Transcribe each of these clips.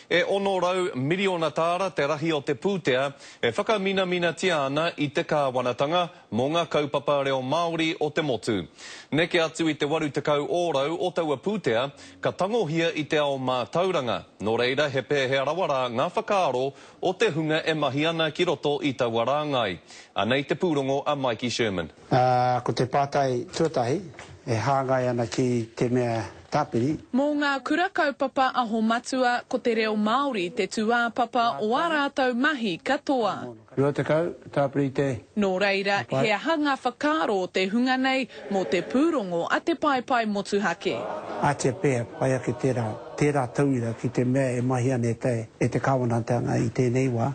E 600 miriona tāra te rahi o te pūtea e whakaminaminatia ana i te kāwanatanga mō ngā kaupapa reo Māori o te motu. Neke atu i te 80 ōrau o taua pūtea ka tangohia i te ao mātauranga, nō reira he pēhea rawa rā ngā whakaaro o te hunga e mahi ana ki roto i taua rāngai. Anei te pūrongo a Maiki Sherman. Ā, ko te pātai tuatahi e hāngai ana ki te mea tāpiri. Mō ngā kura kaupapa Aho Matua, ko te reo Māori te tūāpapa o ā rātou mahi katoa. 20, tāpiri te. Nō reira, he aha ngā whakaaro o te hunga nei mō te pūrongo a te Paepae Motuhake? Ātia pea, pai ake tērā, tērā tauira ki te mea e mahi ana e te, e te kāwanatanga i tēnei wā,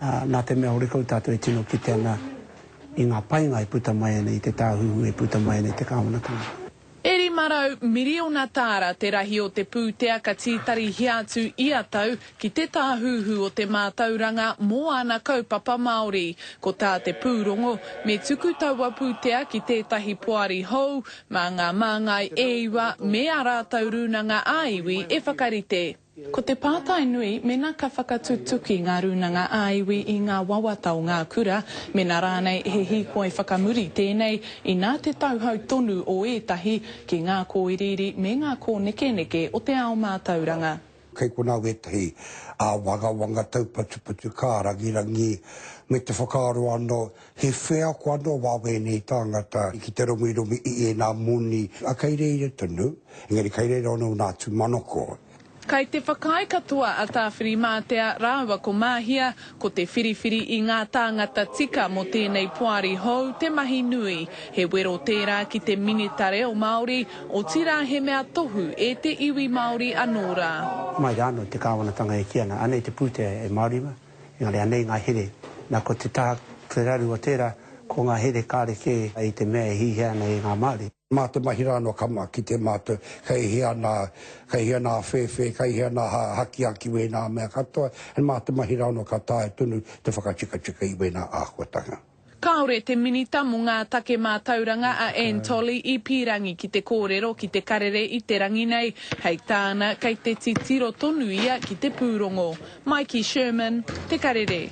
ā, nā te mea horekau tātou e tino kite ana i ngā painga e puta mai ana i te tāhuhu e puta mai ana i te kāwanatanga. E 500 miriona tāra te rahi o te pūtea ka tītarihia atu ia tau ki te Tāhuhu o te Mātauranga mō ana kaupapa Māori. Ko tā te pūrongo, me tuku taua pūtea ki tētahi poari hou mā ngā māngai e iwa me ā rātou rūnanga ā-iwi e whakarite. Ko te pātai nui, mena ka whakatutuki ngā rūnanga ā-iwi i ngā wawata o ngā kura, mena rānei he hīkoi whakamuri tēnei, inā te tauhou tonu o ētahi ki ngā kōiriiri me ngā kōnekeneke o te ao mātauranga. Kei konā wētahi āwangawanga taupatupatu kārangirangi me te whakaaro anō he wheako anō wā wēnei tāngata ki te romiromi i ēnā moni, ā, kei reira tonu, engari kei reira anō nā tūmanako. Kai te whakaae katoa a Tāwhirimātea rāua ko Māhia, ko te whiriwhiri i ngā tāngata tika mō tēnei poari hou te mahi nui. He wero tērā ki te Minita Reo Māori, otirā he mea tohu e te iwi Māori anō rā. Mai rā anō te kāwanatanga e kī ana, anei te pūtea e Māori ma, engari anei ngā here. Na ko te taha, te raru o tērā, ko ngā here kāre kē i te mea e hihia ana e ngā Māori. Mā te mahi rā anō ka kite mātou kei hea nā, kei hea nā whēwhē, kei hea nā hakihaki wēnā mea katoa, and mā te mahi rā anō ka taea tonu te whakatikatika i wēnā āhuatanga. Kāore te Minita mō ngā Take Mātauranga a Anne Tolley i pīrangi ki te kōrero ki te karere i te rangi nei, hei tāna kei te titiro tonu ia ki te pūrongo. Maiki Sherman, Te Karere.